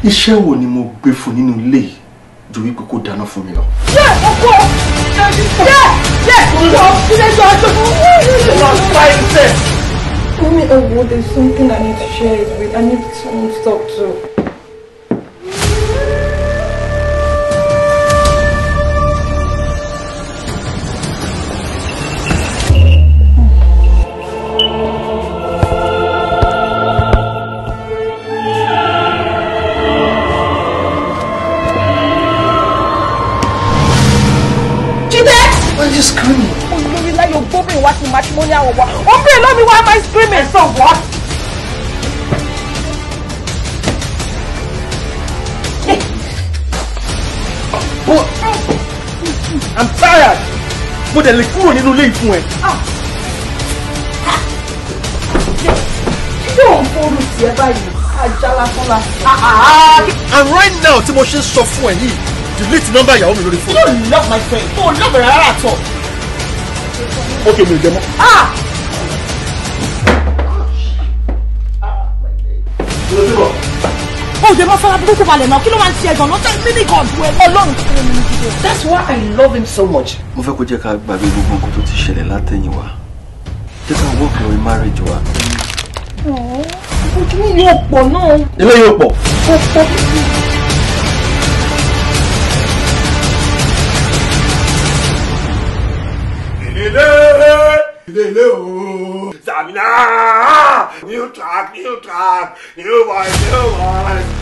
Iṣẹ́ wo ni mo gbé fún nínú ilé yìí ju wípé kó dáná fún mi lọ? Ṣé ọkọ? Ṣé ṣé ọkọ? Ilé ìjọ àjọ. Mommy, oh, there's something I need to share it with. I need someone to talk to. Why are you screaming? Olórí láyọ̀ gbóbìnrin wá sí matrimonial wa. Ó ń bèrè lọ́mi, why am I screaming? So what? But I'm tired. Mo dẹ̀ lè kúrò nínú ilé yìí fún ẹ. Jíde òun fóònù tiẹ̀ báyìí. Ajá lásán lásán. And right now tí mo ṣe ń sọ fún ẹ yìí, delete number ìyàwó mi lórí fóònù. You don't love my friend. You don't love her rárá at all. Okay, mi ò jẹ mọ́. Ó jẹ́ mọ́ fẹ́ra burúkú balẹ̀ náà. Kí ló máa ń ṣe ẹ̀gàn náà? Ṣé mímí kan bu ẹ? Ọlọ́run kí ló ní mi jíde? That's why I love him so much. Mo fẹ́ kó jẹ́ ká gbàgbé gbogbo nǹkan tó ti ṣẹlẹ̀ látẹ̀yìnwá. Jẹ́ ká work lórí marriage wa. Ojú mi yóò pọ̀ náà. Ilé yóò pọ̀. Ó pọ̀ bíbí. Ilé o. Samina! New track, new track, new voice, new voice.